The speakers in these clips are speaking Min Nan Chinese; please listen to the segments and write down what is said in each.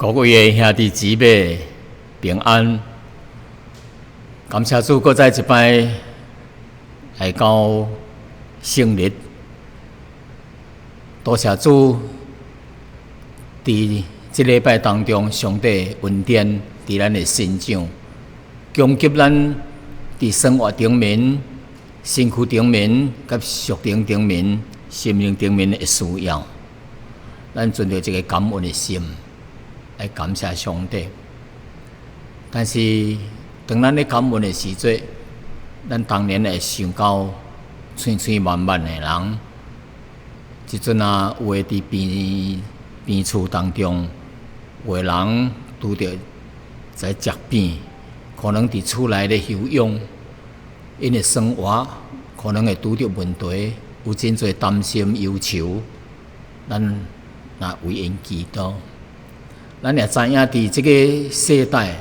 各位的兄弟姊妹平安，感謝主，閣再一擺來到聖日，多謝主，佇這禮拜當中，上帝恩典佇咱的身上，供給咱佇生活頂面、身軀頂面、佮屬靈頂面、心靈頂面的需要，咱存著一個感恩的心來感謝上帝。但是當咱咧感恩的時陣，咱當然會想到千千萬萬的人，這陣啊，有的佇病厝當中，有的人拄著在疾病，可能佇厝內咧休養，𪜶的生活可能會拄著問題，有真濟擔心憂愁，咱若為𪜶祈禱。咱也知影，佇這个世代，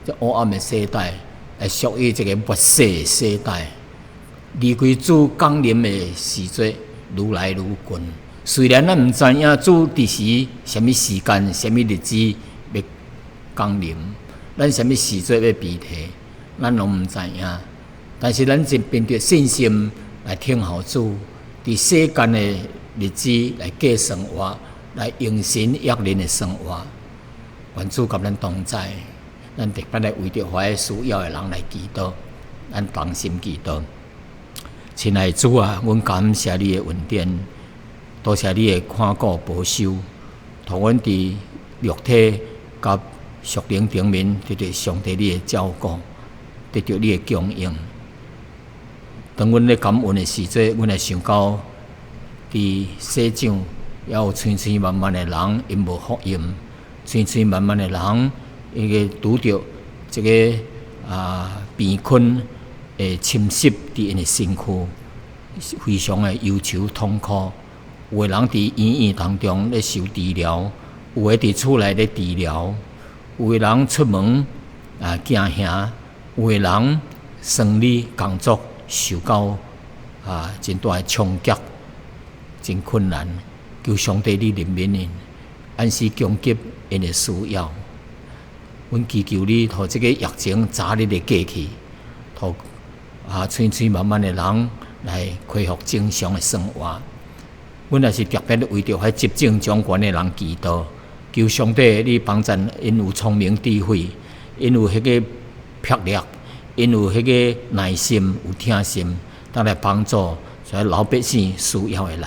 這黑暗的世代，會屬於這个末世的世代。離開主降臨的時陣愈來愈近。雖然咱毋知影主佇時啥物時間、啥物日子欲降臨，咱啥物時陣欲被提，咱攏毋知影。但是咱就憑著信心來等候主，佇世間的日子來過生活，來用神悅人的生活。願主佮咱同在，咱特別來為著遐需要的人來祈禱，咱同心祈禱。親愛的主啊，阮感謝你的恩典，多謝你的看顧保守，予阮佇肉體佮屬靈頂面得著上帝你的照顧，得著你的供應。當阮咧感恩的時陣，阮會想到佇世上猶有千千萬萬的人，𪜶無福音。千千萬萬的人，伊個拄著這个病菌的侵襲，佇𪜶的身軀，非常的憂愁痛苦。有的人佇醫院當中咧受治療，有的佇厝內咧治療，有的人出門驚嚇，有的人生理工作受到真大的衝擊，真困難。求上帝你憐憫𪜶，按時供給𪜶的需要。阮祈求你，予這个疫情早日的過去，予千千萬萬的人來恢復正常的生活。阮也是特別為著遐執政掌權的人祈禱，求上帝你幫贊𪜶有聰明智慧，𪜶有彼个魄力，𪜶有彼个耐心，有疼心，當來幫助遮老百姓需要的人。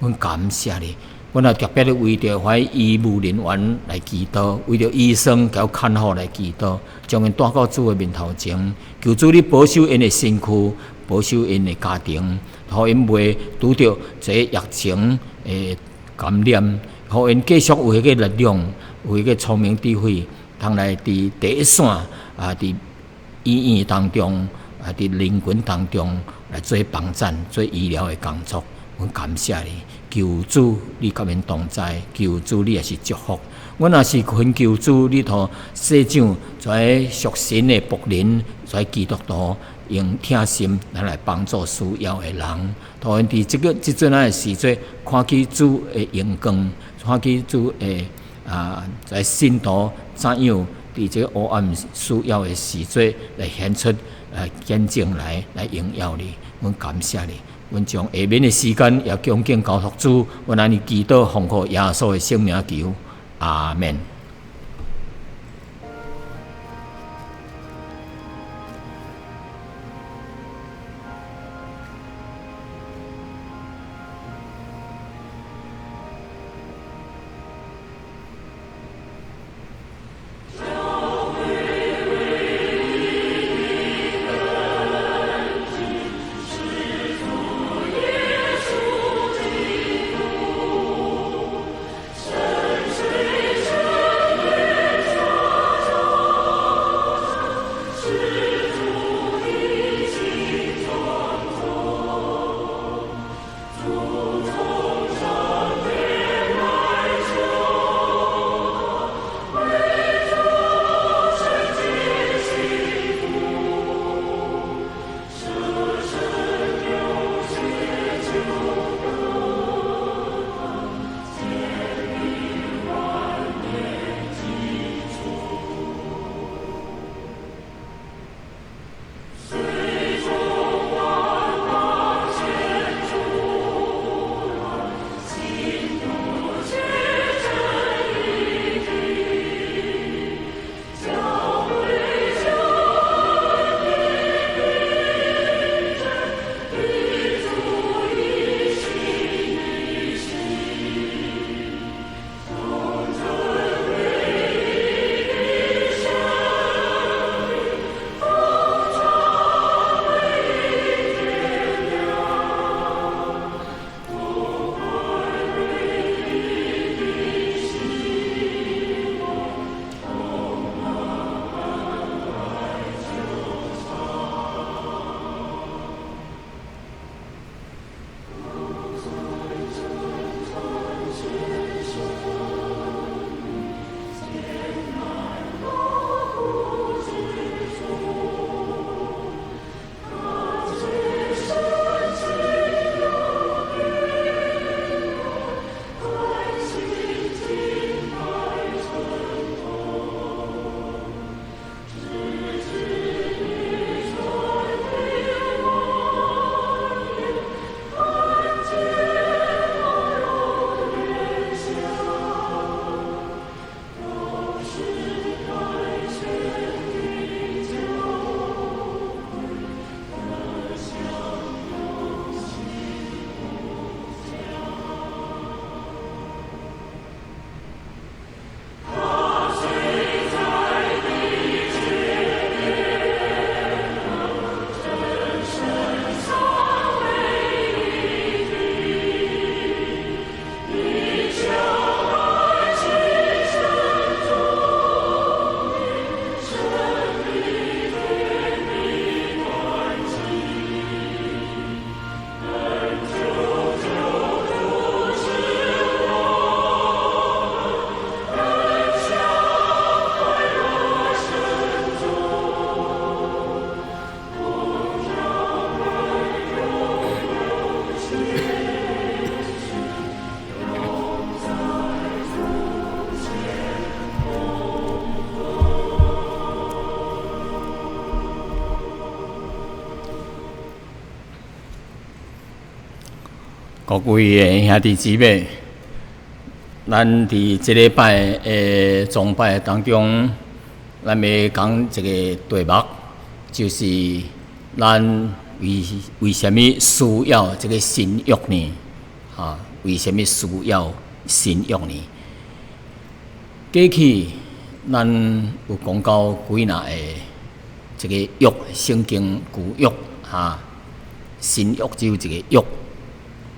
阮感謝你。阮也特別為著遐醫務人員來祈禱，為著醫生佮看護來祈禱，將𪜶帶到主的面頭前，求主你保守𪜶的身軀，保守𪜶的家庭，予𪜶袂拄著這个疫情的感染，予𪜶繼續有彼个力量，有彼个聰明智慧，通來佇第一線佇醫院當中佇人群當中來做幫贊、做醫療的工作。阮感謝你，求主你佮𪜶同在，求主你也是祝福。阮若是懇求主，你予世上遮屬神的僕人，遮基督徒用疼心來幫助需要的人。予𪜶佇這个這陣仔的時陣，看見主的榮光，看見主的在信徒怎樣佇這个黑暗需要的時陣來顯出見證來，來榮耀你。阮感謝你。阮將下面的時間也恭敬交託主，阮按呢祈禱，奉靠耶穌的聖名求，阿們。耶穌基督，各位的兄弟姊妹，咱佇這禮拜的崇拜當中，咱欲講一个題目，就是咱為啥物需要這个新約呢？啊，為啥物需要新約呢？過去咱有講到幾若个這个約，聖經舊約哈，新約只有一个約。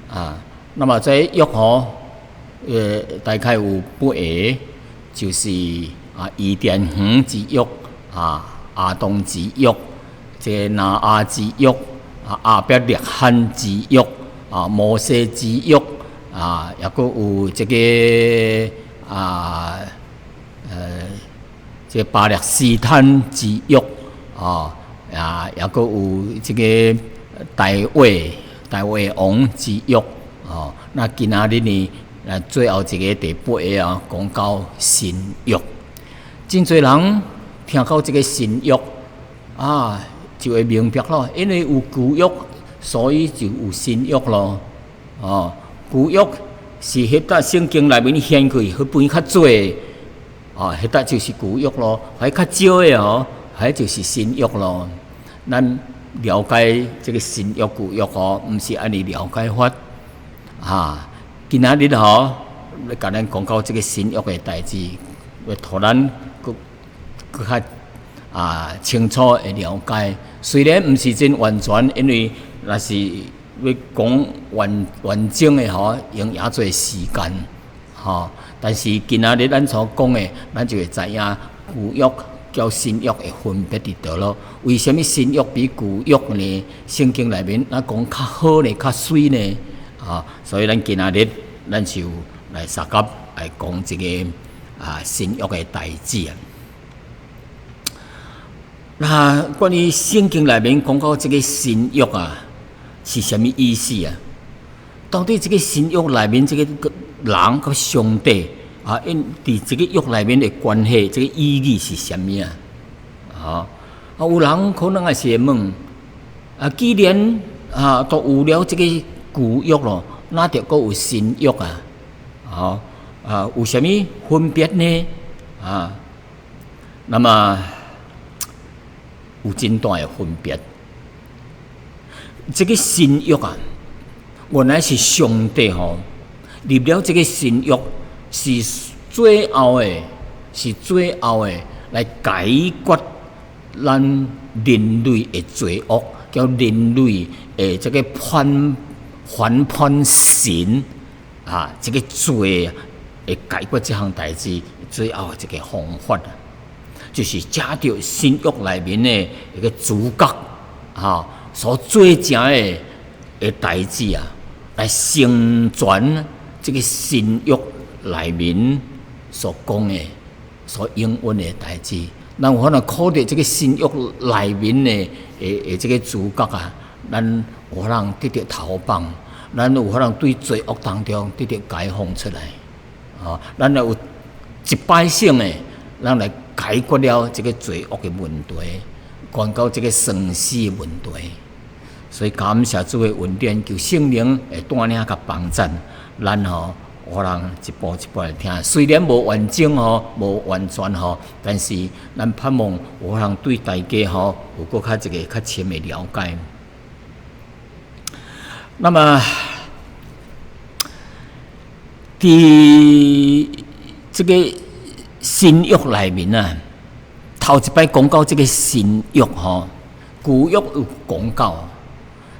啊，那麼這約吼，大概有八个，就是啊，伊甸園之約，啊，亞當之約，這个挪亞之約，啊，亞伯拉罕之約，啊，摩西之約，啊，抑閣有這个啊，這个巴勒斯坦之約，啊，啊，抑閣有這个大衛王之約，哦，那今仔日呢，最後一个第八个啊，講到新約。真濟人聽到這个新約，啊，就會明白咯，因為有舊約，所以就有新約咯。哦，舊約是彼搭聖經內面顯開，彼份較濟，哦，彼搭就是舊約咯。彼較少的哦，彼就是新約咯。咱了解這个新約舊約吼，毋是按呢了解法。啊，今仔日吼，欲共咱講到這个新約的代誌，欲予咱閣閣較啊清楚的了解。雖然毋是真完全，因為若是欲講完完整的吼，用誠濟時間，吼。但是今仔日咱所講的，咱就會知影舊約佮新約的分別佇佗落。為啥物新約比舊約呢？聖經內面咱講較好呢，較媠呢？啊，所以咱今仔日咱就來相佮來講這个啊新約的代誌啊。那關於聖經內面講到這个新約啊，是啥物意思啊？到底這个新約內面這个人佮上帝啊，𪜶佇這个約內面的關係，這个意義是啥物啊？啊，有人可能也是會問啊，既然啊都有了這个舊約咯，哪著閣有新約啊？啊啊，有啥物分別呢？啊，那麼有真大的分別。這个新約啊，原來是上帝吼立了這个新約，是最後的，是最後的來解決咱人類的罪惡，叫人類的這个反叛神啊，這个罪會解決這項代誌，最後的一个方法啊，就是藉著新約內面的一个主角啊，所做成的代誌啊，來成全這个新約內面所講的、所應允的代誌。咱有可能看著這个新約內面的這个主角啊，咱有可能得著逃放，咱有可能對罪惡當中得著解放出來。啊，咱有一擺性的，咱來解決了這个罪惡的問題，關到這个生死的問題。所以感謝主的恩典，求聖靈會帶領佮幫贊咱吼，有人一步一步來聽。雖然無完整吼，無完全吼，但是咱盼望有人對大家吼有閣較一个較深的了解。那麼，佇這个新約內面啊，頭一擺講到這个新約吼，舊約有講到，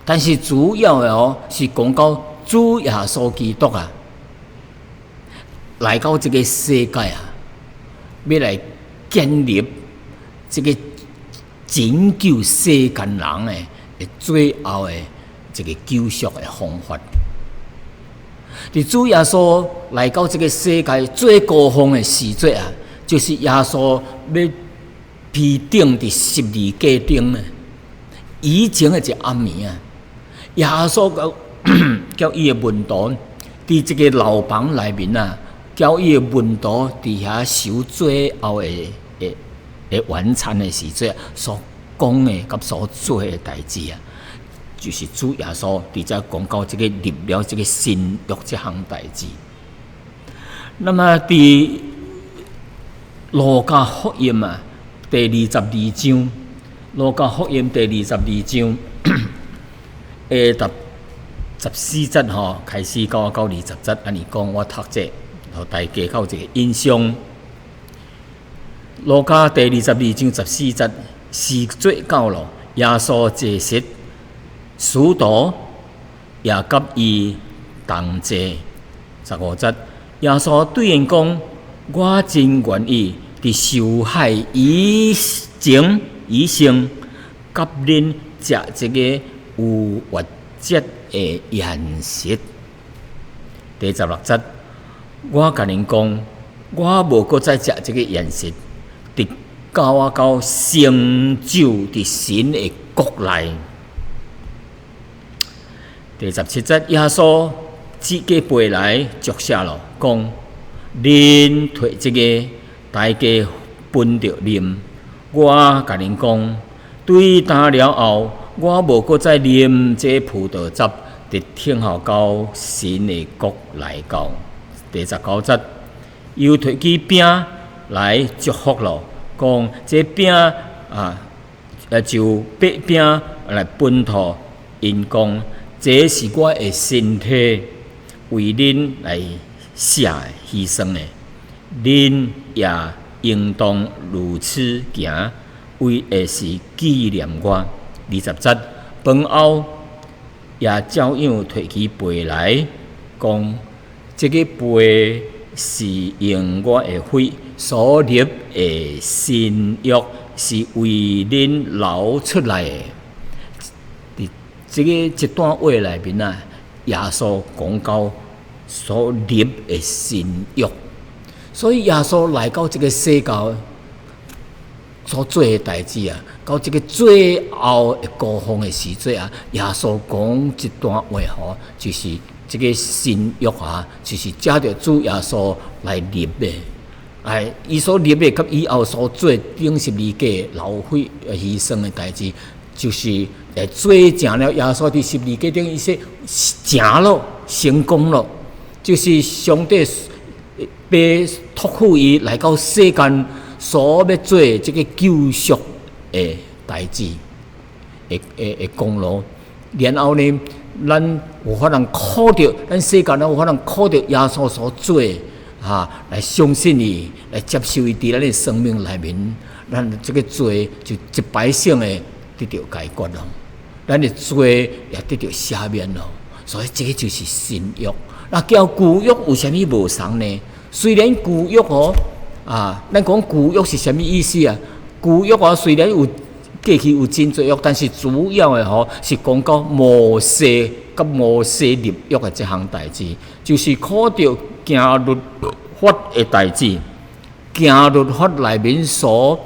但是主要的哦是講到主耶穌基督啊，來到這个世界啊，欲來建立這个拯救世間人的最後的一个救贖的方法。佇主耶穌來到這个世界最高峰的時陣啊，就是耶穌欲被釘佇十字架頂啊，以前的一暗暝啊，耶穌佮伊的門徒佇這个牢房內面啊，佮伊的門徒佇遐守最後的晚餐的時陣，所講的佮所做的代誌啊，就是主耶穌佇遮講到這个立了這个新約這項代誌。那麼佇路加福音啊，第二十二章，路加福音第二十二章，第14節吼，開始到20節，按呢講，我讀這，予大家較有一个印象。路加第二十二章十四節，時節到咯，耶穌坐席，使徒也佮伊同坐。15節，耶穌對𪜶講：我真願意佇受害以前以先，佮恁食這个逾越節的筵席。第16節，我共恁講，我無閣再食這个筵席，直到我到成就佇神的國內。第17節，耶穌舉起杯來祝謝咯，講：恁提這个，大家分著啉。我共恁講，對今了後，我無閣再啉這葡萄汁，直等候到神的國來到。第19節，又提起餅來祝福咯，講這餅啊，就擘餅來分予𪜶講，這是我的身體，為恁來捨犧牲的，恁也應當如此行，為的是紀念我。20節，飯後也照樣提起杯來，講這个杯是用我的血所立的新約，是為恁流出來的。佇這个這段話內面啊，耶穌講到所立的新約，所以耶穌來到這个世界所做的代誌啊，到這个最後的高峰的時陣啊，耶穌講這段話吼，就是這个新約啊，就是藉著主耶穌來立的。哎，伊所立的，佮以後所做釘十字架流血犧牲的代誌，就是來做成了耶穌佇十字架頂，伊說成咯，成功咯，就是上帝欲託付伊來到世間所欲做這个救贖的代誌的功勞。然後呢，咱有法通靠著，咱世間人有法通靠著耶穌所做的，哈，來相信伊，來接受伊佇咱的生命內面，咱這个罪就一擺性的得著解決咯，咱的罪也得著赦免咯。所以這个就是新約。那佮舊約有啥物無仝呢？雖然舊約吼，啊，咱講舊約是啥物意思啊？舊約啊，雖然有過去有真濟約，但是主要的吼是講到摩西佮摩西立約的這項代誌，就是靠著行律法的代誌，行律法內面所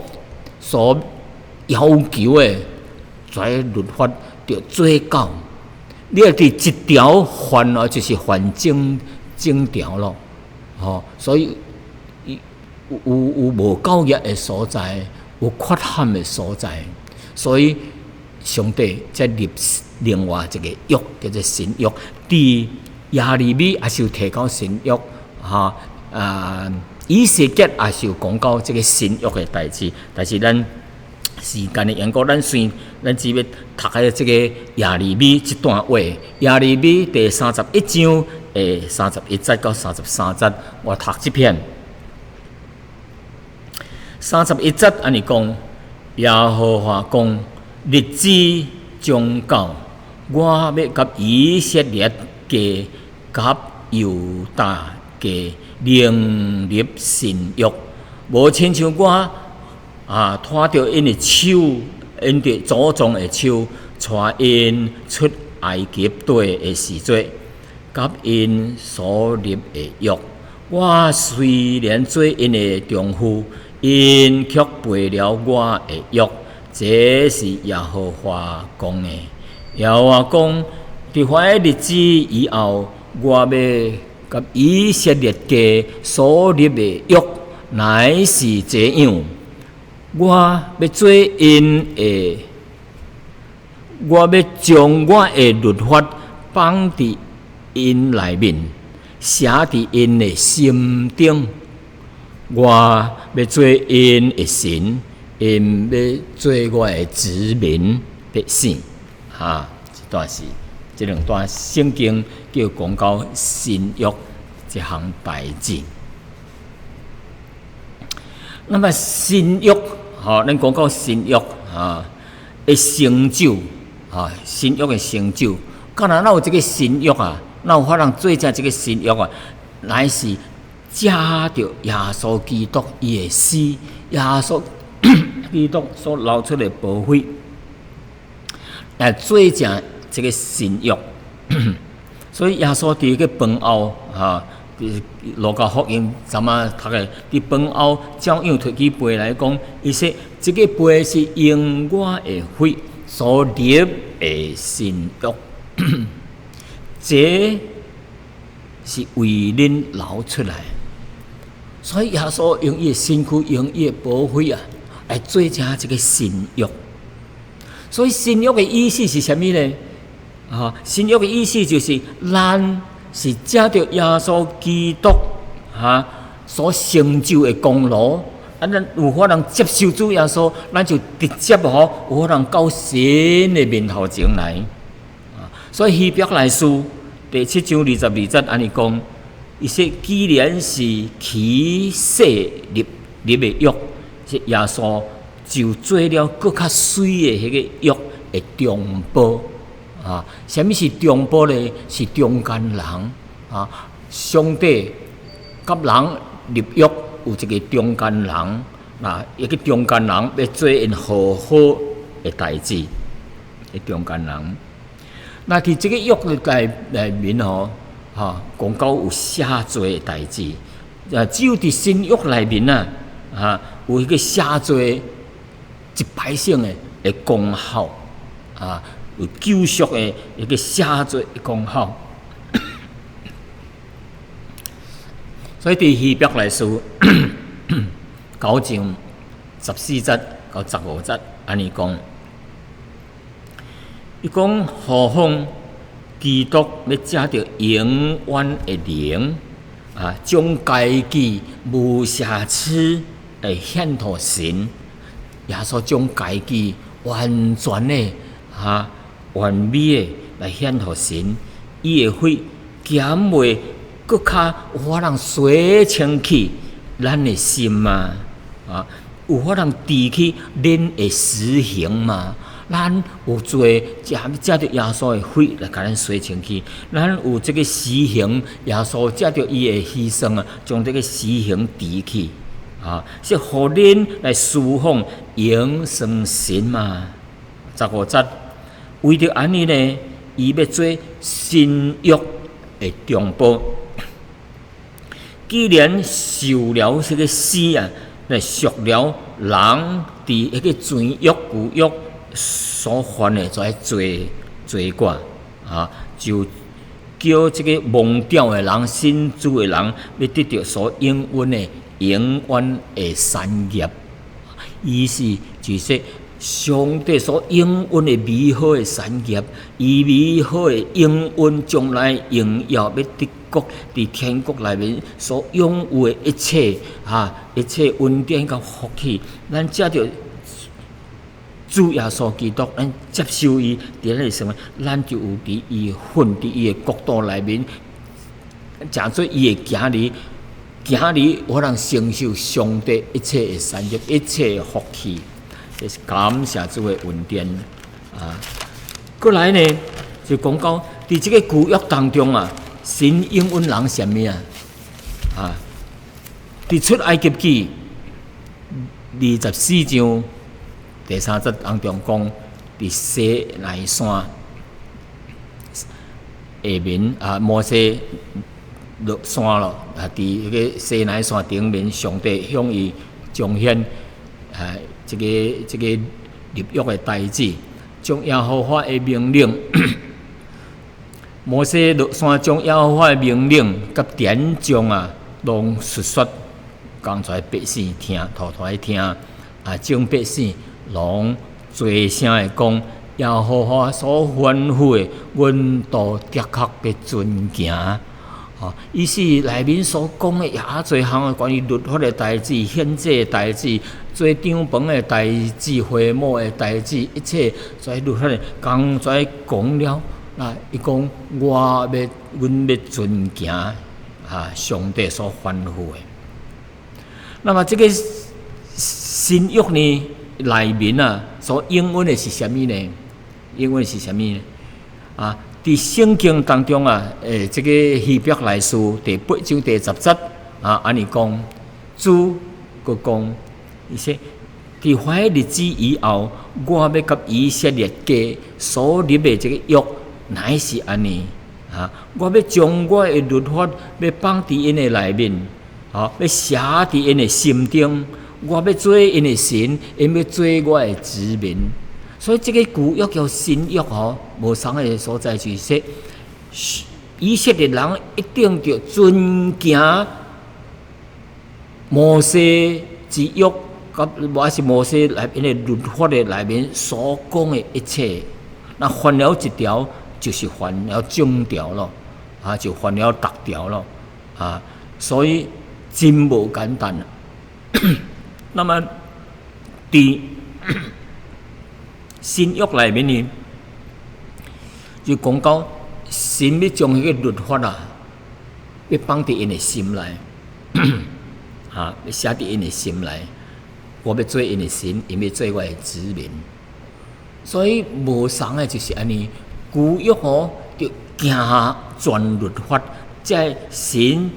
要求的，這律法著做到。你若佇一條犯哦，就是犯整整條咯，吼，所以有有無夠額的所在，有缺陷的所在，所以上帝才立另外一個約，叫做新約。佇耶利米也是有提到新約，哈啊，以西結也是有講到這个新約的代誌，但是咱時間的緣故，咱只欲讀彼這个耶利米這段話。耶利米第三十一章的31節到33節，我讀這篇。三十一節按呢講，耶和華講：日子將到，我欲佮以色列家佮猶大家另立新約，無親像我啊，拖著𪜶的手，𪜶的祖宗的手，帶𪜶出埃及地的時陣，佮𪜶所立的約。我雖然做𪜶的丈夫，𪜶卻背了我的約。這是耶和華講的。耶和華講：佇彼个日子以後，我欲佮以色列家所立的約，乃是這樣。我欲做𪜶的，我欲將我的律法放佇𪜶內面，寫佇𪜶的心頂。我欲做𪜶的神，𪜶欲做我的子民百姓。哈，這段是這兩段聖經叫講到新約這項代誌。那麼新約，吼，咱講到新約啊的成就，啊，新約的成就，敢若咱有這个新約啊，咱有法通做成這个新約啊，乃是藉著耶穌基督伊的死，耶穌基督所流出的寶血，來做成這个新約。所以耶穌佇個飯後，哈，佇路加福音昨仔讀的，佇飯後照樣提起杯來講，伊說：這个杯是用我的血所立的新約，這是為恁流出來。所以耶穌用伊的身軀，用伊的寶血啊，來做成這个新約。所以新約的意思是啥物呢？啊，新約的意思就是咱是藉著耶穌基督哈所成就的功勞，啊，咱有法通接受主耶穌，咱就直接吼有法通到神的面頭前來。啊，所以希伯來書第七章22節按呢講，伊說既然是起誓立立的約，是耶穌就做了閣較媠的彼个約的中保。啊，啥物是中保呢？是中間人啊！上帝佮人立約有一个中間人，那一个中間人欲做𪜶和好的代誌，的中間人。那佇這个約的內內面吼，哈，講到有赦罪的代誌，啊，只有佇新約內面啊，啊，有彼个赦罪一擺性的的功效，啊。有救贖的一个赦罪的功效，所以佇希伯來書九章14節到15節按呢講，伊講何況基督欲藉著永遠的靈啊，將家己無瑕疵來獻予神，耶穌將家己完全的哈。完美的來獻予神，伊的血敢袂閣較有法通洗清氣咱的心嗎？啊，有法通除去恁的死行嗎？咱有罪，藉藉著耶穌的血來共咱洗清氣，咱有這个死行，耶穌藉著伊的犧牲啊，將這个死行除去，啊，是予恁來事奉永生神嗎？15節。為著按呢呢，伊欲做新約的中保。既然受了這个死啊，來贖了人佇彼个前約舊約所犯的這罪罪過啊，就叫這个蒙召的人、信主的人，欲得著所應允的永遠的產業。意思就是說，上帝所應允的美好的產業，伊美好的應允將來榮耀欲得國佇天國內面所擁有的一切，哈，一切恩典佮福氣，咱藉著主耶穌基督，咱接受伊佇咱的生活，咱就有佇伊份佇伊的國度內面，成做伊的囝兒，囝兒有法通承受上帝一切的產業，一切的福氣。這是感謝主的恩典啊！過來呢，就講到佇這个舊約當中啊，神應允人啥物啊？啊，佇出埃及記24章第三節當中講，佇西奈山下面啊，摩西落山咯，啊，佇彼个西奈山頂面，上帝向伊彰顯啊。這个這个立約的代誌，將耶和華的命令，摩西落山將耶和華的命令佮典章啊，攏述說講出來百姓聽，沱沱聽啊，眾百姓攏齊聲的講，耶和華所吩咐的，阮都的確欲遵行。吼，意思內面所講的遐濟項關於律法的代誌、獻祭的代誌、做帳棚的代誌、會幕的代誌，一切在律法的剛才講了。那伊講我欲阮欲遵行啊，上帝所吩咐的。那麼這個新約呢內面啊，所應允的是啥物呢？應允的是啥物呢？啊，佇聖經當中啊，這個希伯來書第八章第十節啊，按呢講，主閣講，伊說佇彼个日子以後，我欲佮以色列家所立的這個約，乃是按呢啊！我欲將我的律法欲放佇𪜶的內面，吼，欲寫佇𪜶的心中。我欲做𪜶的神，𪜶欲做我的子民。所以這個舊約佮新約吼，無仝的所在就是說，以色列人一定著遵行摩西之約，佮抑是摩西內面的律法的內面所講的一切。若犯了一條，就是犯了眾條咯，啊，就犯了逐條咯，啊，所以真無簡單。那麼，佇新約內面呢，就講到神欲將彼個律法啊，欲放佇𪜶的心內，啊，欲寫佇𪜶的心內，我欲做𪜶的神，𪜶欲做我的子民。所以無仝的就是按呢，舊約吼著行全律法，這神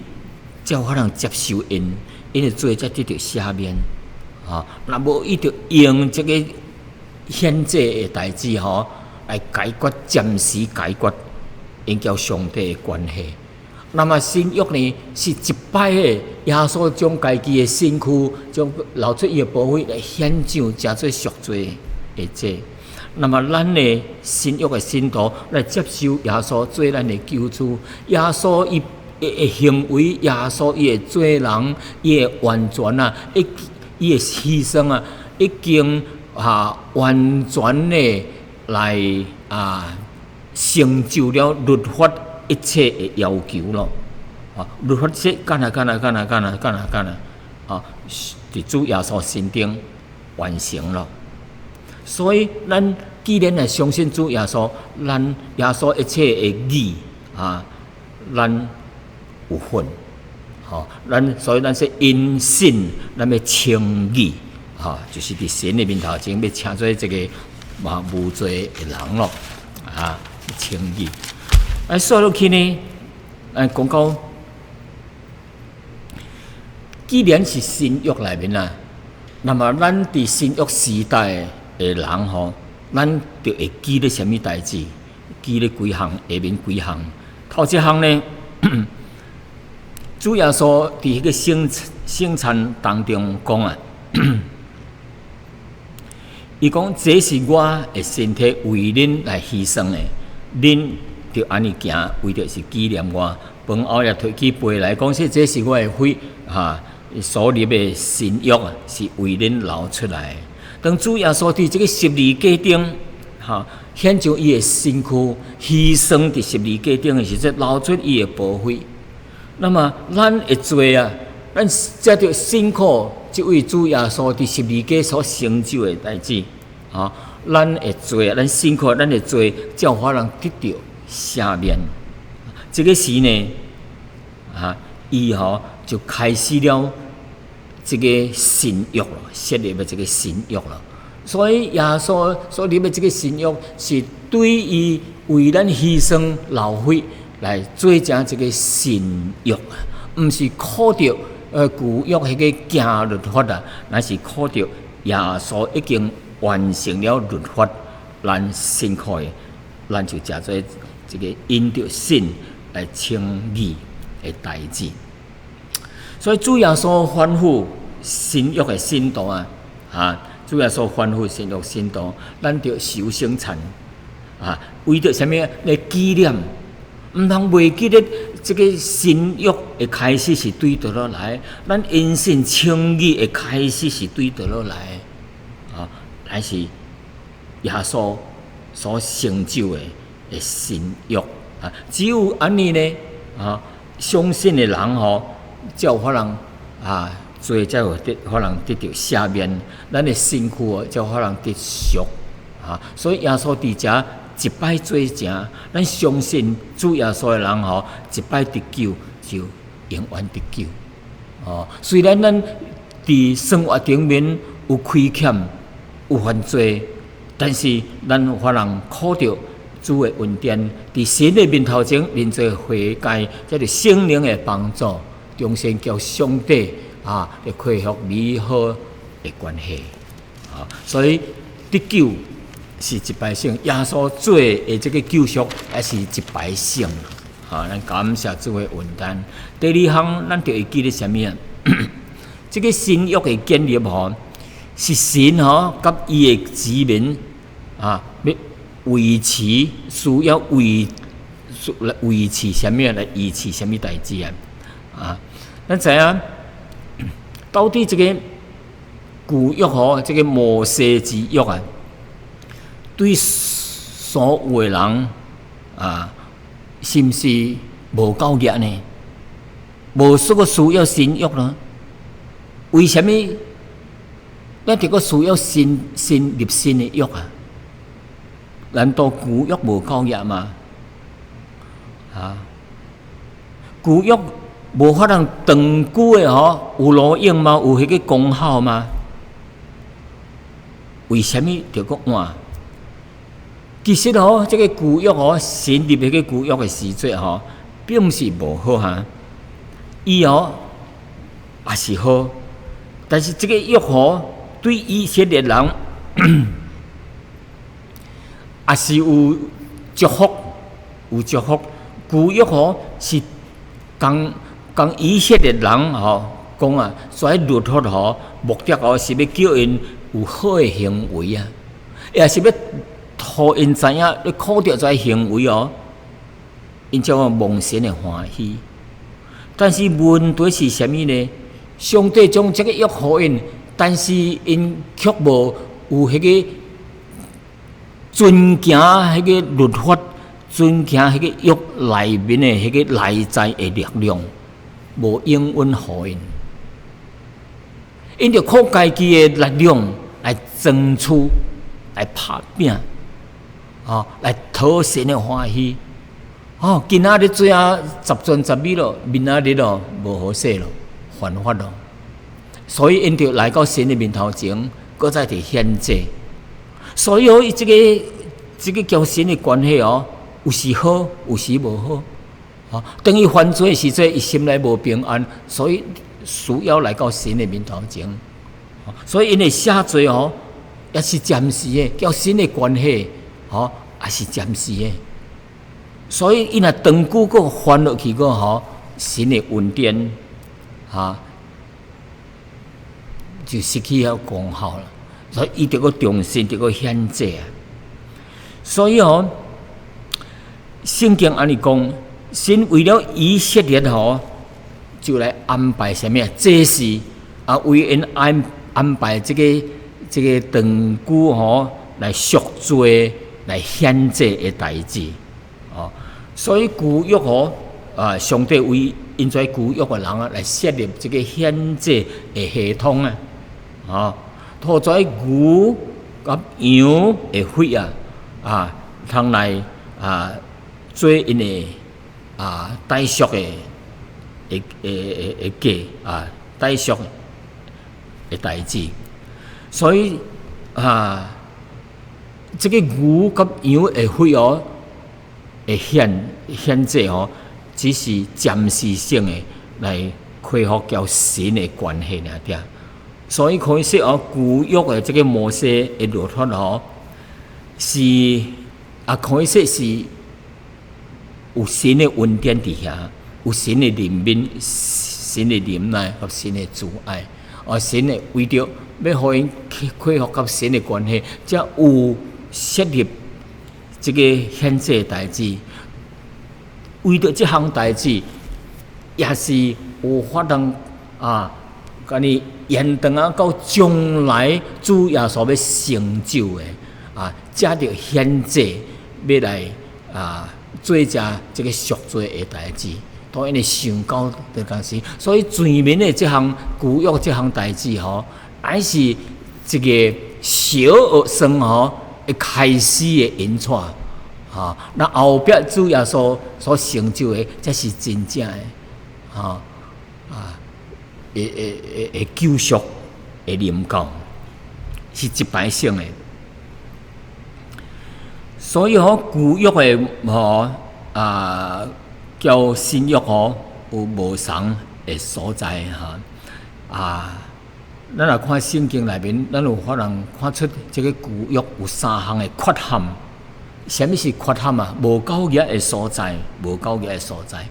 才有可能接受𪜶，𪜶的罪才得著赦免。啊，若無伊著用這個獻祭的代誌吼，來解決暫時解決𪜶佮上帝的關係。那麼新約呢，是一擺的耶穌將家己的身軀，將流出伊的寶血來獻上，成做贖罪的祭。那麼咱的新約的信徒來接受耶穌做咱的救主，耶穌伊的行為，耶穌伊的做人，伊的完全啊，伊的犧牲啊，已經啊完全的來啊成就了律法一切的要求咯。啊，律法說按呢按呢按呢按呢按呢按呢啊，佇主耶穌身頂完成了。所以，咱既然會相信主耶穌，咱耶穌一切的義啊，咱有份。吼，咱所以咱說因信，咱欲稱義，吼，就是佇神的面頭前欲稱做這個嘛無罪的人咯，啊，稱義。啊，煞落去呢，咱講到，既然是新約內面啊，那麼咱佇新約時代的人吼，咱就會記咧啥物代誌？記咧幾項，下面幾項。頭一項呢，主耶穌佇彼個聖餐當中講啊，伊講這是我的身體為恁來犧牲的，恁著按呢行，為著是紀念我。飯後也提起杯來講，說這是我的血，哈，所立的新約啊，是為恁流出來。當主耶穌佇這個十字架頂，哈，獻上伊的身軀犧牲佇十字架頂的時陣，流出伊的寶血。那麼，咱的罪啊，咱藉著信靠這位主耶穌佇十字架所成就的代誌，哈，咱的罪啊，咱信靠咱的罪，才有可能得著赦免。這個時呢，啊，伊吼就開始了這個新約咯，設立的這個新約咯。所以耶穌所立的這個新約，是對伊為咱犧牲流血來做成這個新約啊，毋是靠著舊約彼個行律法啊，乃是靠著耶穌已經完成了律法，咱信靠的，咱就成做這個因著信來稱義的代誌。所以主耶穌吩咐新約的信徒啊，啊，主耶穌吩咐新約信徒，咱著守聖餐啊，為著啥物來紀念？毋通袂記得這個新約的開始是對佗落來，咱因信稱義的開始是對佗落來，啊，乃是耶穌所成就的新約啊！只有按呢呢啊，相信的人吼，才有法通啊，罪才有得法通得著赦免，咱的身軀哦，才有法通得贖啊！所以耶穌佇遮一擺做成，咱相信主耶穌的人吼，一擺得救就永遠得救。哦，雖然咱佇生活頂面有虧欠、有犯罪，但是咱有法通靠著主的恩典，佇神的面頭前認罪悔改，藉著聖靈的幫助，重新佮上帝啊，來恢復美好的關係。啊，所以得救是一擺性，耶穌做的這个救贖也是一擺性。啊，咱感謝主的恩典。第二項，咱著會記得啥物啊？這个新約的建立吼，是神吼佮伊的子民啊，欲維持需要來維持啥物來維持啥物代誌啊？啊，咱知影到底這个舊約吼，這个摩西之約啊，對所有的人啊，是毋是無夠額呢？無說閣需要新約呢？為啥物咱著閣需要新立新的約啊？難道舊約無夠額嗎？啊，舊約無法通長久的吼，有路用嗎？有彼個功效嗎？為啥物著閣換？其實吼，這个舊約吼，神立彼个舊約的時陣吼，並毋是無好哈，伊吼也是好，但是這个約吼，對以色列人也是有祝福，有祝福。舊約吼是講講以色列人吼講啊，所以律法吼目的哦是欲叫𪜶有好的行為啊，也是欲予𪜶知影，你靠著這行為哦，𪜶才會蒙神的歡喜。但是問題是啥物呢？上帝將這个約予𪜶，但是𪜶卻無有彼个遵行彼个律法，遵行彼个約內面的彼个內在的力量，無應允予𪜶。𪜶著靠家己的力量來爭取，來拍拚，哦，來討神的歡喜。哦，今仔日做啊十全十美咯，明仔日咯無好勢咯，犯法咯。所以𪜶著來到神的面頭前，閣再佇獻祭。所以哦，伊這个佮神的關係哦，有時好，有時無好。哦，當伊犯罪的時陣，伊心內無平安，所以需要來到神的面頭前。所以𪜶的赦罪哦，也是暫時的，佮神的關係，吼，也是暫時的。所以伊若長久閣犯落去閣吼，神的恩典，哈，就失去彼功效了。所以伊著閣重新著閣獻祭啊。所以吼，聖經按呢講，神為了以色列吼，就來安排啥物啊？祭司啊，為𪜶安排這个長久吼來贖罪、來獻祭的代誌。哦，所以舊約吼啊，上帝為𪜶這舊約的人啊，來設立這个獻祭的系統啊，哦，予這牛佮羊的血啊，啊，通來啊做𪜶的啊代贖的價啊，代贖的代誌。所以啊，這个牛佮羊的血哦，會獻祭吼，只是暫時性的來恢復佮神的關係爾爾。所以可以說哦，舊約的這个摩西的律法吼，是啊，可以說是有神的恩典佇遐，有神的憐憫、神的忍耐佮神的慈愛。啊，神的為著欲予𪜶恢復佮神的關係，才有設立這个獻祭的代誌。為著這項代誌，也是有法通啊，共你延長啊，到將來主耶穌欲成就的。啊，藉著獻祭欲來啊做這這个贖罪的代誌，當𪜶會想到這當時，所以前面的這項舊約這項代誌吼，還是一個小學生吼會開始的引帶，吼，那後壁主耶穌所成就的，才是真正的，吼啊，會會會會救贖的臨到，是一擺性的。所以吼，舊約的吼啊，佮新約吼有無仝的所在哈啊。咱若看聖經內面，咱有可能看出這个舊約有三項的缺陷。啥物是缺陷啊？無夠額的所在，無夠額的所在。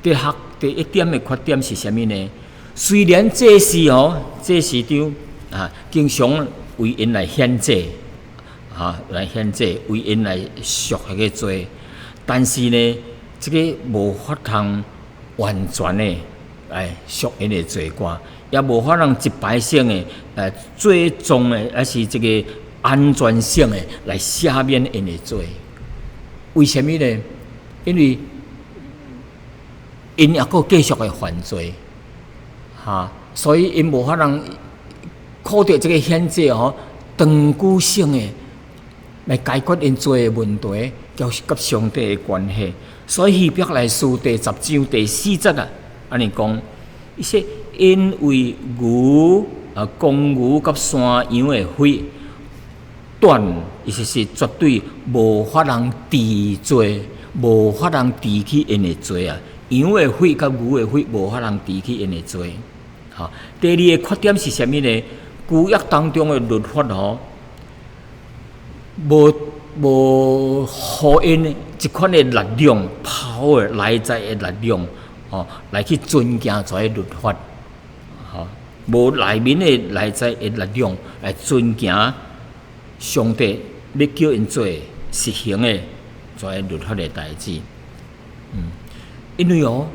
第項第一點的缺點是啥物呢？雖然祭司吼，祭司長啊，經常為𪜶來獻祭，啊，來獻祭，為𪜶來贖彼个罪，但是呢，這个無法通完全的來贖𪜶的罪過，也無法通一擺性的，最終的，抑是這个安全性的來赦免𪜶的罪。為啥物呢？因為𪜶猶閣繼續會犯罪，哈，所以𪜶無法通靠著這个獻祭吼，長久性的來解決𪜶罪的問題，佮上帝的關係。所以希伯來書第10章第4節啊，按呢講，伊說因為牛啊，公牛佮山羊的血斷，意思是絕對無法通治罪，無法通治去𪜶的罪啊。羊的血佮牛的血無法通治去𪜶的罪。吼，第二个缺點是啥物呢？舊約當中的律法吼，無無予𪜶這款的力量，power 內在的力量，吼，來去遵行這个律法，吼，無內面的內在的力量來遵行上帝欲叫𪜶做實行的這个律法的代誌。因為哦，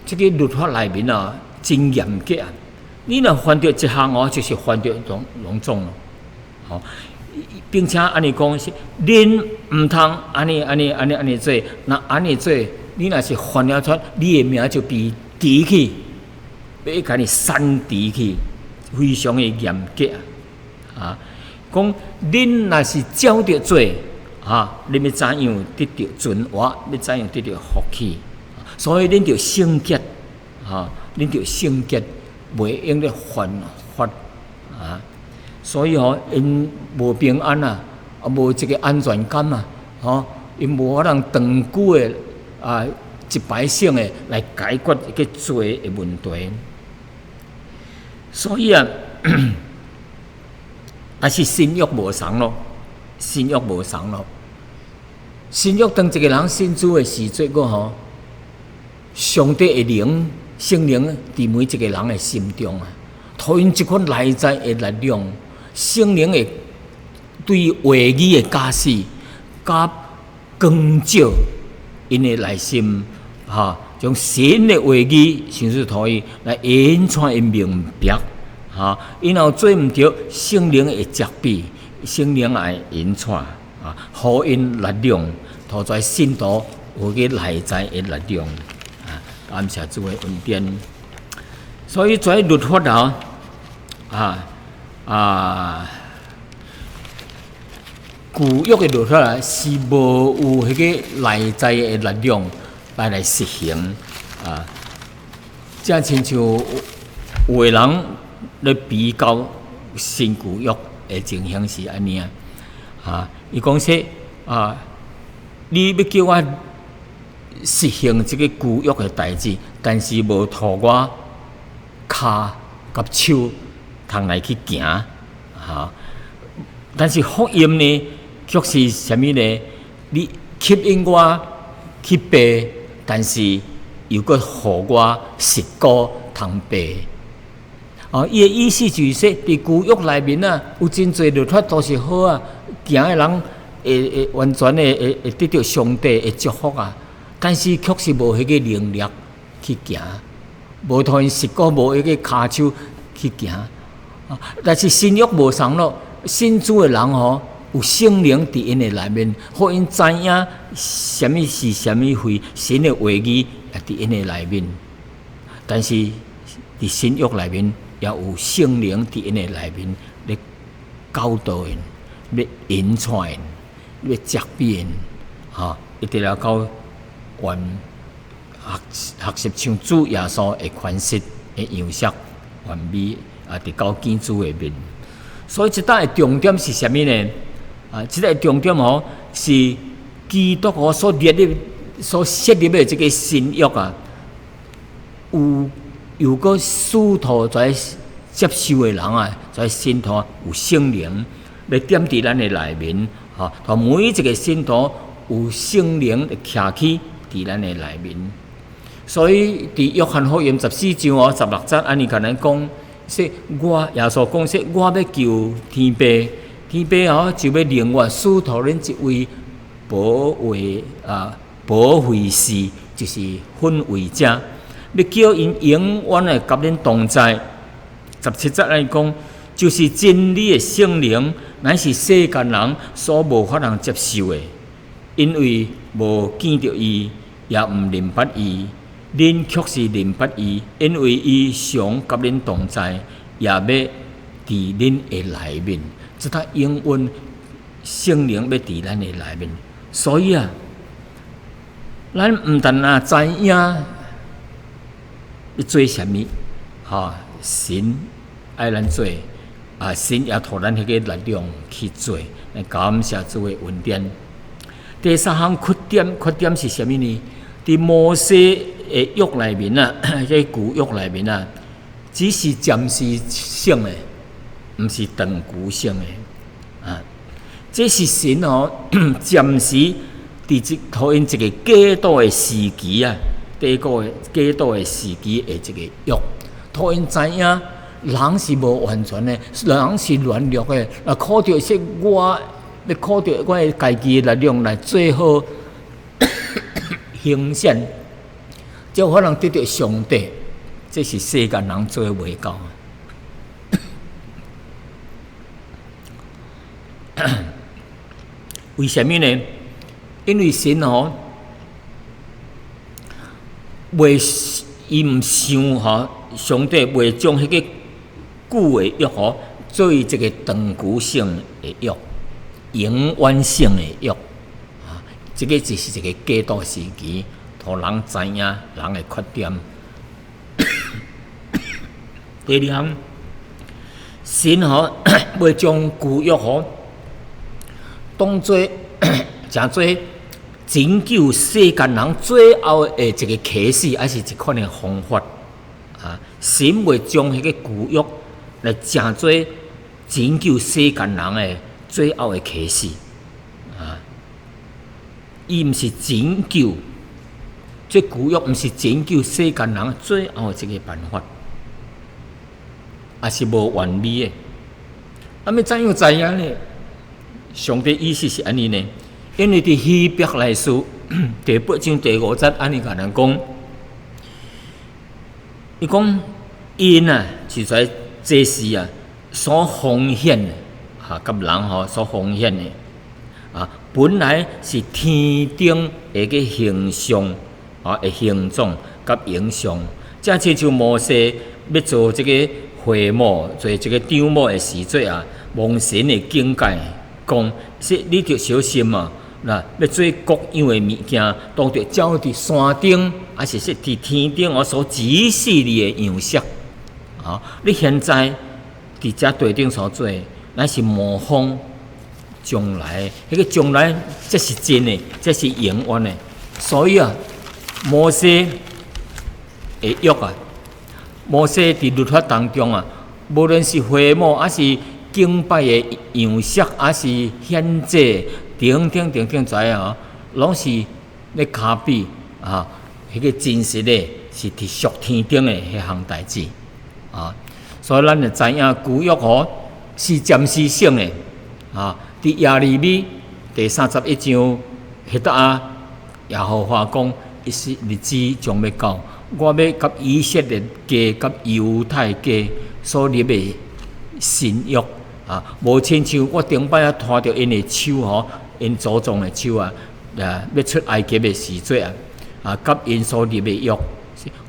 這个律法內面啊，真嚴格啊！你若犯著一項哦，就是犯著攏攏總咯，吼。並且按呢講是，恁毋通按呢按呢按呢按呢做，若按呢做，你若是犯了錯，你的名就被除去，欲共你刪除去，非常的嚴格啊！講恁若是照著做，啊，恁欲怎樣得著存活，欲怎樣得著福氣？所以恁著聖潔，啊，恁著聖潔，袂用咧犯法啊！所以吼，𪜶無平安啊，啊無這个安全感啊，吼，𪜶無法通長久的啊，一擺性的來解決這个罪的問題。所以啊，但是新約無仝咯，新約無仝咯。新約當一个人信主的時陣，閣吼，上帝的靈、聖靈佇每一个人的心中啊，予𪜶這款內在的力量，聖靈會對話語的教示，佮光照𪜶的內心，哈，將神的話語，像是予伊來引帶𪜶明白，哈，𪜶若做毋著，聖靈會責備，聖靈會引帶，啊，予𪜶力量，予這信徒有個內在的力量，啊，感謝主的恩典。所以這律法啊，啊啊，舊約的律法啊，是無有彼个內在的力量來來實行啊。這親像有的人咧比較新舊約的情形是按呢啊，啊，伊講說啊，你欲叫我實行這个舊約的代誌，但是無予我跤佮手通來去行，哈。但是福音呢，卻是啥物呢？你吸引我去爬，但是又閣予我實膏通爬。哦，伊的意思就是說，佇舊約內面啊，有真濟律法都是好啊，行的人會會完全的會會得著上帝的祝福啊。但是卻是無彼个能力去行，無予𪜶實膏，無彼个跤手去行。啊，但是新約無仝咯，信主的人吼，有聖靈佇𪜶的內面，予𪜶知影啥物是啥物非，神的話語也佇𪜶的內面。但是佇新約內面，也有聖靈佇𪜶的內面咧教導𪜶，咧引帶𪜶，咧責備𪜶，吼，一直來到完學學習像主耶穌的款式的樣式完美啊，直到見主的面。所以這搭的重點是啥物呢？啊，這个重點吼是基督吼所立的、所設立的這个新約啊，有有個使徒在接受的人啊，在信徒有聖靈來踮佇咱的內面，吼，予每一个信徒有聖靈來徛起佇咱的內面。所以佇約翰福音14章哦16節，按呢共咱講，說我耶穌講說，我欲求天父，天父吼就欲另外賜予恁一位保衛啊保惠師，就是訓慰者，欲叫𪜶永遠的佮恁同在。17節按呢講，就是真理的聖靈，乃是世間人所無法通接受的，因為無見著伊，也毋認捌伊。恁卻是認捌伊，因為伊常佮恁同在，也欲佇恁的內面。這搭應允聖靈欲佇咱的內面，所以啊，咱毋但若知影欲做啥物，吼，神愛咱做，啊，神也予咱彼个力量去做，來感謝主的恩典。第三項缺點，缺點是啥物呢？佇摩西的約內面啊，這舊約內面啊，只是暫時性的，毋是長久性的啊。這是神哦，暫時佇這予𪜶一个過渡的時期啊，過渡的過渡的時期的一個約，予𪜶知影人是無完全的，人是軟弱的，啊，靠著說我欲靠著我的家己的力量來做好行善，才有可能得著上帝，這是世間人做袂到。為啥物呢？因為神吼，袂伊毋想吼，上帝袂將彼个舊的約吼，做一个長久性的約、永遠性的約。啊，這个只是一个過渡時期，予人知影人的缺點。第二項，神吼袂將舊約吼當做誠做拯救世間人最後的一个啟示，抑是一款的方法。啊，神袂將彼个舊約來誠做拯救世間人的最後的啟示。啊，伊毋是拯救，這舊約毋是拯救世間人最後的一个辦法，也是無完美的。啊，欲怎樣知影呢？上帝意思是按呢呢？因為佇希伯來書第八章第五節按呢共咱講，伊講𪜶啊，就在祭司啊所奉獻的，啊，佮人吼所奉獻的，啊，本來是天頂的个形象，啊，的形狀佮影像，正親像摩西欲做這个會幕，做這个帳幕的時陣啊，蒙神的警戒，講說你著小心啊！若欲做各樣的物件，都著照佇山頂，抑是說佇天頂我所指示你的樣式。啊，你現在佇遮地頂所做，乃是模仿將來，彼个將來才是真的，才是永遠的。所以啊，摩西的約啊，摩西佇律法當中啊，無論是會幕，抑是敬拜的樣式，抑是獻祭，等等等等，知影吼，攏是咧卡比啊，彼个真實的，是佇屬天頂的彼項代誌啊。所以咱就知影舊約吼是暫時性的啊。佇耶利米第31章，彼搭啊，耶和華講，伊是日子將欲到，我欲佮以色列家佮猶太家所立的新約，啊，無親像我頂擺啊拖著𪜶的手吼，𪜶祖宗的手啊，啊，欲出埃及的時陣啊，啊，佮𪜶所立的約。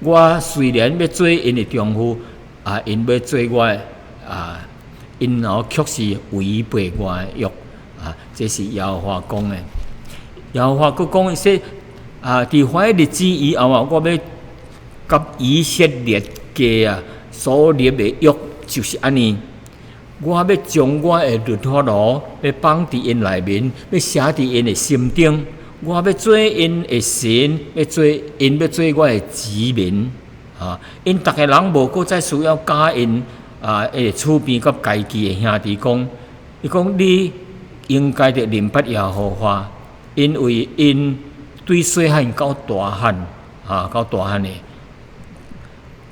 我雖然欲做𪜶的丈夫，啊，𪜶欲做我的啊，𪜶哦卻是違背我的約啊，這是耶和華講的。耶和華閣講說啊，佇彼日子以後啊，我欲佮以色列家啊所立的約就是按呢。我欲將我的律法囉，欲放佇𪜶內面，欲寫佇𪜶的心頂。我欲做𪜶的神，𪜶欲做我的子民。啊，𪜶逐个人無閣再需要教𪜶啊，的厝邊佮家己的兄弟講，伊講你應該著認捌耶和華，因為𪜶對細漢到大漢，啊，到大漢的，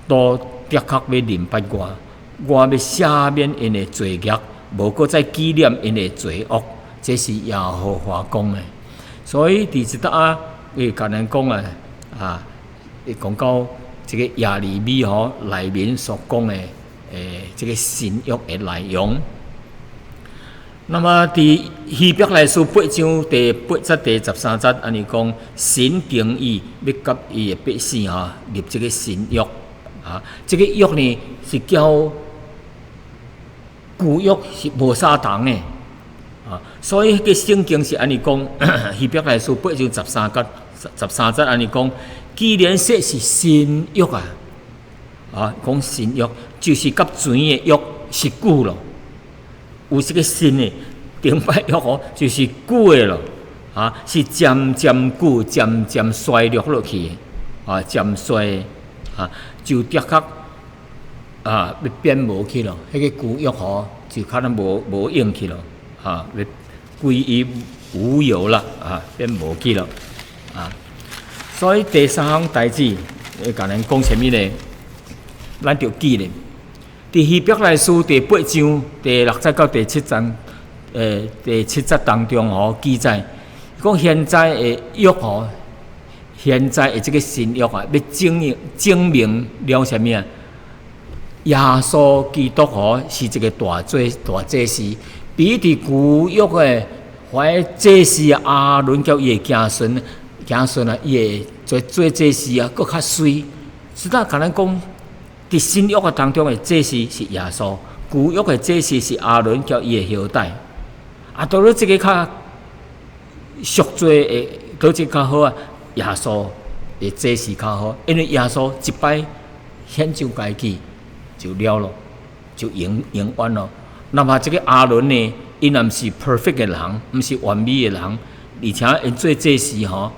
都的確欲認捌我。我欲赦免𪜶的罪孽，無閣再紀念𪜶的罪惡。這是耶和華講的。所以佇這搭啊，伊共咱講啊，啊，伊講到這个耶利米吼內面所講的，這个新約的內容。那麼佇希伯來書八章第八節第十三節，按呢講，神定意欲佮伊的百姓吼立這个新約，啊，這个約呢是較舊約是無相同的，啊，所以彼个聖經是按呢講，希伯來書八章十三節十三節按呢講，既然說是新約啊，啊，講新約就是佮前的約是舊咯，有這个新的，頂擺約吼就是舊的咯，啊，是漸漸舊、漸漸衰落落去的，啊，漸衰，啊，就的確啊，欲變無去咯，彼个舊約吼就可能無用去咯，啊，欲歸於無有啦，啊，變無去咯，啊，所以第三項代誌會共咱講啥物呢？咱著記咧，佇希伯來書第八章第六節到第七章，第七節當中吼記載，講現在的約吼，現在的這个新約啊，欲證明了啥物啊？耶穌基督吼是一个大祭司，比佇舊約的彼祭司亞倫佮伊的子孫啊，伊會做祭司啊，閣較媠。實在共咱講，佇新約的當中的祭司是耶穌，舊約的祭司是亞倫佮伊的後代。啊，到了這个較贖罪的，佗一個較好啊？耶穌的祭司較好，因為耶穌一擺獻上家己就了咯，就永遠咯。那麼這个亞倫呢，伊若毋是 perfect 的人，毋是完美的人，而且𪜶做祭司吼，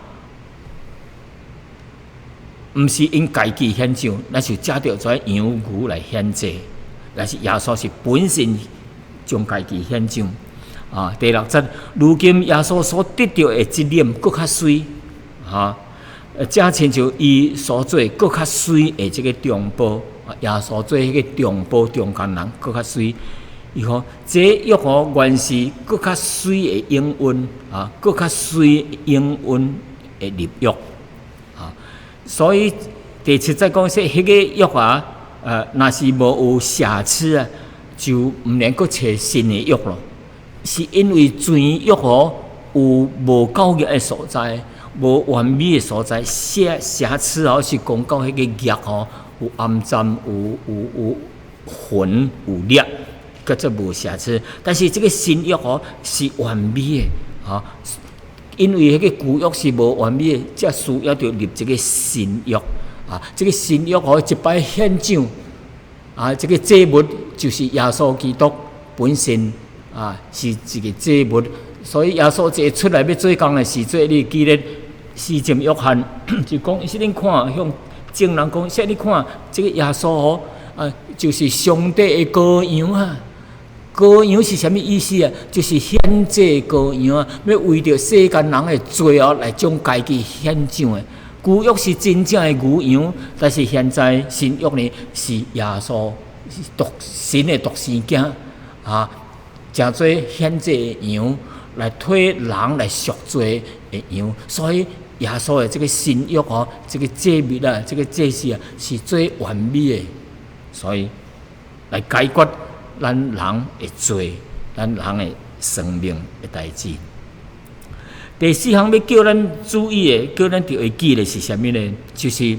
毋是𪜶家己獻上，乃是藉著這羊牛來獻祭。但是耶穌是本身將家己獻上。啊，第六節，如今耶穌所得著的職任閣較媠，哈，正親像伊所做閣較媠的這个中保，耶穌做彼个中保中間人閣較媠。伊講這約吼原是閣較媠的應允，啊，閣較媠應允的立約，啊，所以第七節講說，彼个約啊，若是無有瑕疵啊，就毋免閣揣新的約咯。是因為前約吼有無夠額的所在，無完美的所在，瑕疵吼是講到彼个額吼有暗針，有痕有裂，叫做無瑕疵。但是這个新約吼是完美的，吼，因為彼个舊約是無完美的，才需要著立這个新約。啊，這个新約吼一擺獻上，啊，這个祭物就是耶穌基督本身。啊，是一个祭物，所以耶穌一出來欲做工的時陣，你記得施浸約翰就講，伊說恁看，向眾人講，說你看，這个耶穌吼，啊，就是上帝的羔羊啊！羔羊是啥物意思啊？就是獻祭羔羊啊，欲為著世間人的罪哦來將家己獻上的。舊約是真正的牛羊，但是現在新約呢是耶穌是獨神的獨生囝啊。成做獻祭的羊來替人來贖罪的羊，所以耶穌的這个新約吼，這个祭物啊，這个祭司啊，是最完美的，所以來解決咱人的罪，咱人的生命的代誌。第四項欲叫咱注意的，叫咱著會記的是啥物呢？就是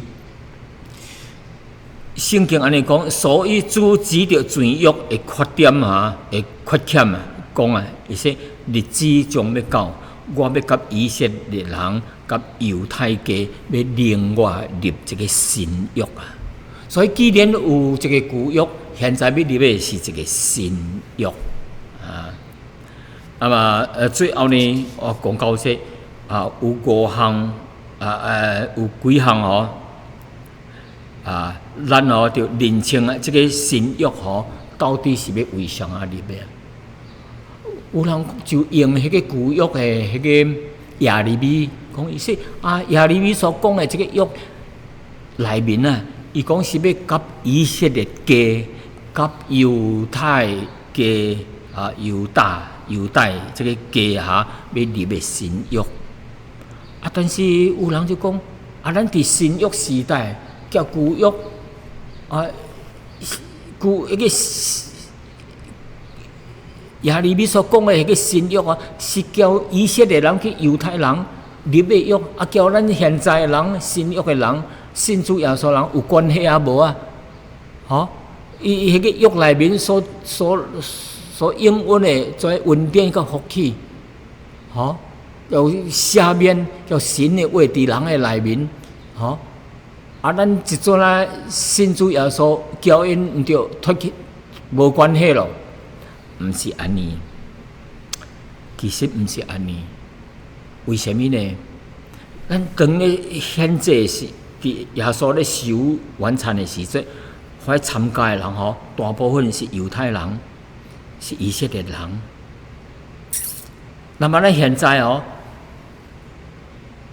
聖經按呢講，所以主指著前約的缺點哈，的缺欠啊，講啊，伊說日子將欲到，我欲佮以色列人佮猶太家欲另外立一個新約啊。所以既然有一個舊約，現在欲立的是一個新約啊。那麼最後呢，我講到說啊，有五項啊，有幾項哦。啊，咱哦著認清啊，這個新約吼，到底是欲為啥物立的？有人就用彼個舊約的彼個耶利米講，伊說啊，耶利米所講的這個約內面啊，伊講是欲佮以色列家、佮猶太家啊、猶大、猶大這個家哈，欲立的新約。啊，但是有人就講啊，咱佇新約時代，佮舊約啊，舊彼個耶利米所講的彼個新約啊，是叫以色列人去猶太人立的約，啊，佮咱現在的人新約的人信主耶穌人有關係啊無啊？吼，伊彼個約內面所應允的這恩典佮福氣，吼，有赦免，叫神的話佇人的內面，吼。啊！咱這陣啊，信主耶穌，佮𪜶毋著脫去無關係咯，毋是按呢。其實毋是按呢。為啥物呢？咱當咧獻祭時，佇耶穌咧守晚餐的時陣，來參加的人吼，大部分是猶太人，是以色列人。那麼咱現在哦，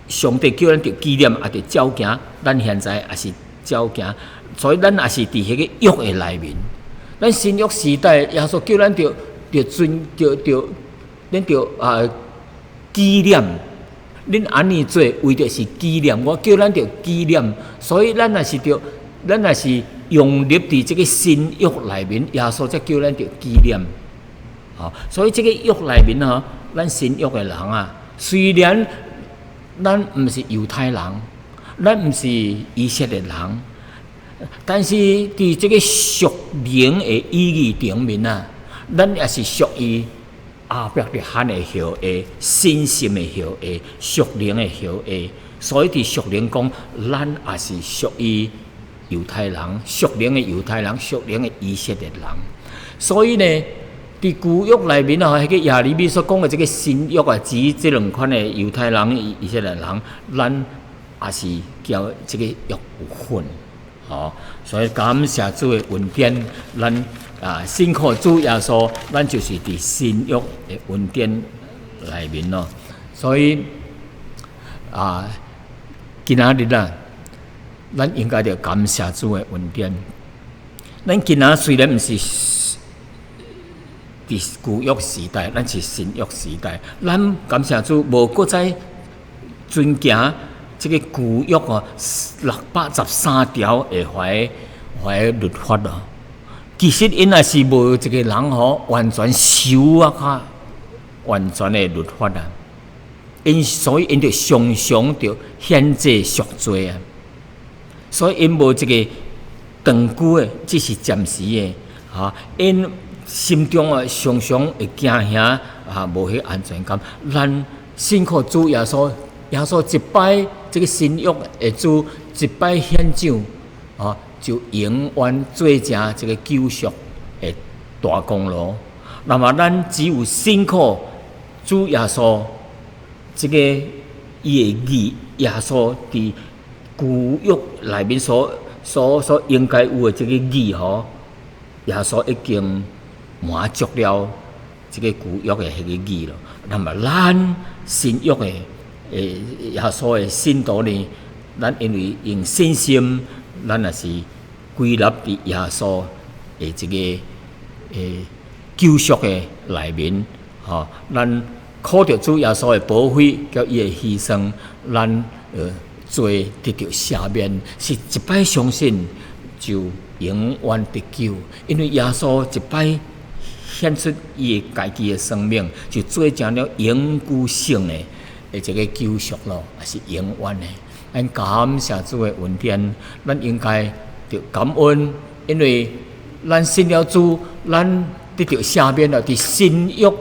上帝叫咱著紀念，也著照行。咱現在也是照行，所以咱也是佇彼個約的內面。咱新約時代，耶穌叫咱著著尊，著著，咱著啊紀念。恁按呢做，為著是紀念我，叫咱著紀念。所以咱也是著，咱也是融入佇這個新約內面，耶穌才叫咱著紀念。吼，所以這個約內面吼，咱新約的人啊，雖然咱毋是猶太人，咱毋是以色列人，但是佇這個屬靈的意義頂面啊，咱也是屬於亞伯拉罕的後裔、信心的後裔、屬靈的後裔。所以佇屬靈講，咱也是屬於猶太人、屬靈的猶太人、屬靈的以色列人。所以呢，佇舊約內面啊，彼個耶利米所講的這個新約啊，指這兩款的猶太人、以色列人，咱也是佮這個約有份，吼。所以感謝主的恩典，咱啊信靠主耶穌，咱就是佇新約的恩典內面咯。所以啊，今仔日啊，咱應該著感謝主的恩典。咱今仔雖然毋是佇舊約時代，咱是新約時代。咱感謝主，無閣再遵行這個舊約哦，613條的彼律法咯。其實𪜶也是無一個人吼完全守啊，較完全的律法啊。𪜶所以𪜶著常常著獻祭贖罪啊。所以𪜶無一個長久的，只是暫時的，哈，𪜶心中啊，常常會驚嚇啊，無彼安全感。咱信靠主耶穌，耶穌一擺這個新約的主一擺獻上，啊，就永遠做成這個救贖的大功勞。那麼咱只有信靠主耶穌，這個伊的義，耶穌佇舊約內面所應該有的這個義吼，耶穌已經滿足了這個舊約的彼個義咯。那麼咱新約的耶穌的信徒呢，咱因為用信心，咱也是歸納佇耶穌的這個救贖的內面，吼，咱靠著主耶穌的寶血，佮伊的犧牲，咱罪得著赦免，是一擺相信就永遠得救，因為耶穌一擺顯出伊的家己的生命，就做成了永久性的的一个救贖咯，抑是永遠的。咱感謝主的恩典，咱應該著感恩，因為咱信了主，咱得著赦免了，佇新約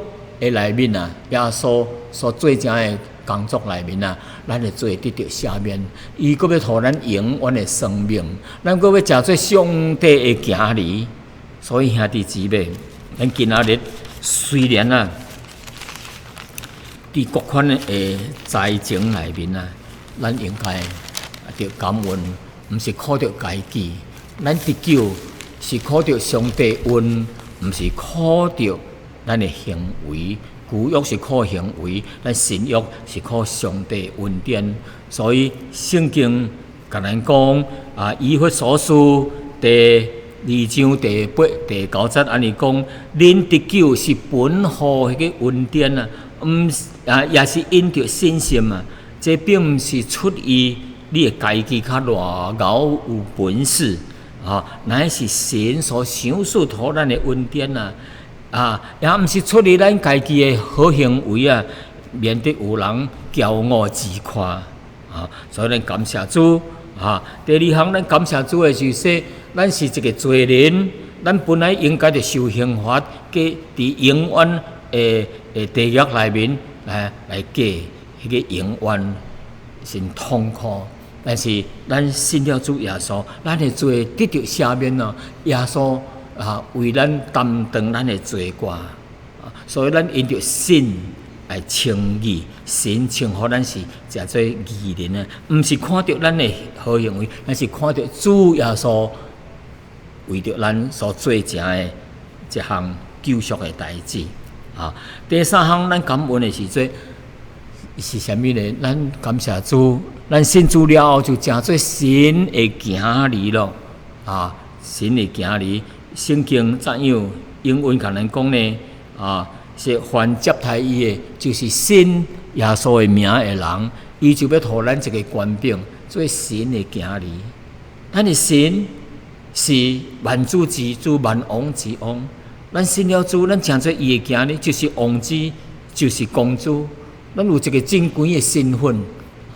的內面啊，耶穌所做成的工作內面啊，咱的罪得著赦免，伊閣欲予咱永遠的生命，咱閣欲成做上帝的囝兒。所以兄弟姊妹，咱今仔日雖然啊，佇各款的災情內面啊，咱應該著感恩，毋是靠著家己，咱得救是靠著上帝恩，毋是靠著咱的行為。舊約是靠行為，咱新約是靠上帝恩典。所以聖經共咱講啊，以弗所書第二章第八、第九節按呢講，恁得救是本乎彼个恩典啊，毋啊也是因著信心啊。這並毋是出於你的家己較偌𠢕有本事啊，乃是神所賞賜予咱的恩典啊！啊，也毋是出於咱家己的好行為啊，免得有人驕傲自誇啊！所以咱感謝主啊。第二項，咱感謝主的就是說，咱是一个罪人，咱本來應該著受刑罰，過佇永遠的的地獄內面來來過彼个永遠是痛苦。但是咱信了主耶穌，咱的罪得著赦免咯。耶穌啊，為咱擔當咱的罪過，所以咱因著信來稱義，神稱呼咱是成做義人啊，毋是看著咱的好行為，咱是看著主耶穌為著咱所做成的這項救贖的代誌啊。第三項，咱感恩的是做是啥物呢？咱感謝主，咱信主了後就成做神的囝兒咯啊！神的囝兒，聖經怎樣英文共咱講呢？啊，是凡接待伊的，就是信耶穌的名的人，伊就欲予咱一个權柄，做神的囝兒。咱的神是萬主之主、萬王之王。咱信了主，咱成做伊的囝兒，就是王子，就是公主。咱有一个真懸的身份，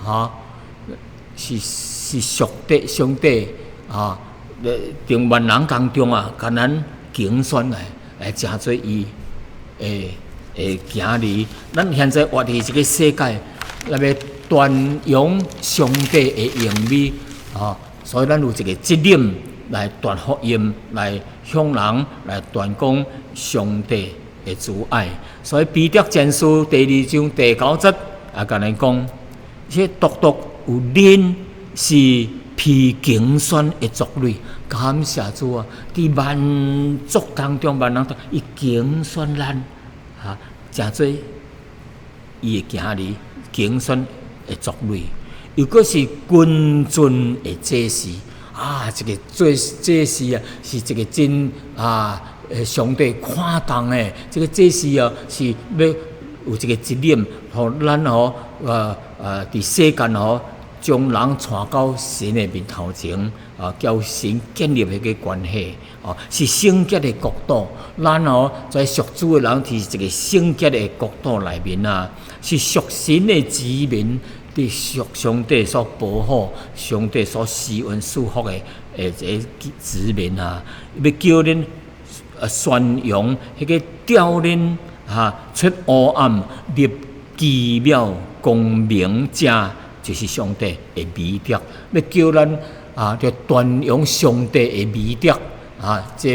哈，是是上帝上帝啊，佇萬人當中啊，共咱揀選來來成做伊的的囝兒。咱現在活佇這个世界，來欲傳揚上帝的榮美，啊，所以咱有一个責任來傳福音，來向人來傳講上帝的慈愛。所以彼得前書第二章第九節啊，共咱講，這獨獨有恁是被揀選的族類，感謝主啊！佇萬族當中，萬人當中，伊揀選咱，啊，成做伊的囝兒，揀選的族類，又閣是君尊的祭司啊！這个做祭司啊，是一个真啊，上帝看重的。這个祭司啊，是欲有一个責任，予咱吼，佇世間吼，將人帶到神的面頭前，啊，佮神建立彼个關係，哦，是聖潔的國度。咱吼在屬主的人，佇一个聖潔的國度內面啊，是屬神的子民，佇屬上帝所保護、上帝所施恩賜福的的這个子民啊，欲叫恁宣揚彼个召恁哈出黑暗入奇妙光明者，就是上帝的美德，欲叫咱啊，著傳揚上帝的美德啊，這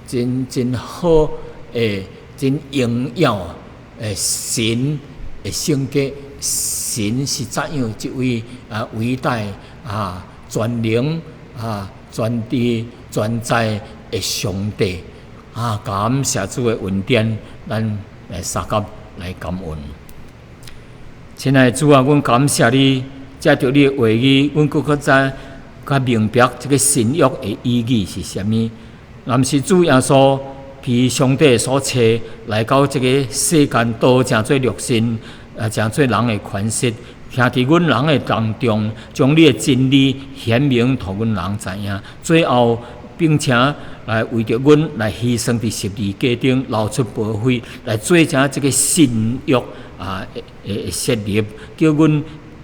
真真好的、真榮耀的神的性格，神是怎樣這位啊偉大啊全能啊全知全在的上帝啊！感謝主的恩典，咱來相佮來感恩。親愛的主啊，阮感謝你，藉著你的話語，阮閣較知較明白這个新約的意義是啥物。若毋是主耶穌被上帝所差來到這个世間，道成做肉身，啊，成做人的款式，徛佇阮人的當中，將你的真理顯明予阮人知影。最後，並且來為著阮來犧牲佇十字架頂流出寶血，來做成這个新約啊的設立，叫阮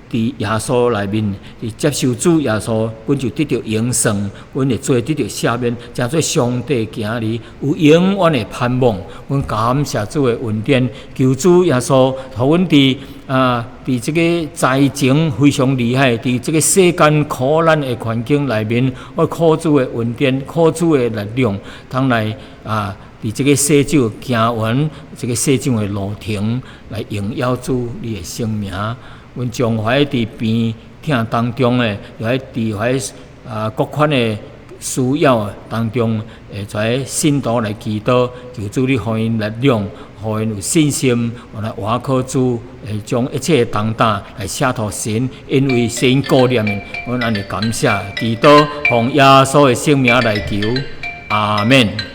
佇耶穌內面，佇接受主耶穌，阮就得著永生，阮的罪得著赦免，成做上帝囝兒，有永遠的盼望。阮感謝主的恩典，求主耶穌，予阮佇這个災情非常厲害，佇這个世間苦難的環境內面，我靠主的恩典，靠主的力量，通來佇這个世上行完這个世上的路程，來榮耀主你的聖名。阮將懷佇病痛當中的，又喺佇懷各款的需要當中，會在信徒來祈禱，求主你予𪜶力量，予𪜶有信心，來倚靠主，會將一切的重擔來卸予神，因為神顧念𪜶，阮按呢感謝，祈禱，奉耶穌的聖名來求，阿門。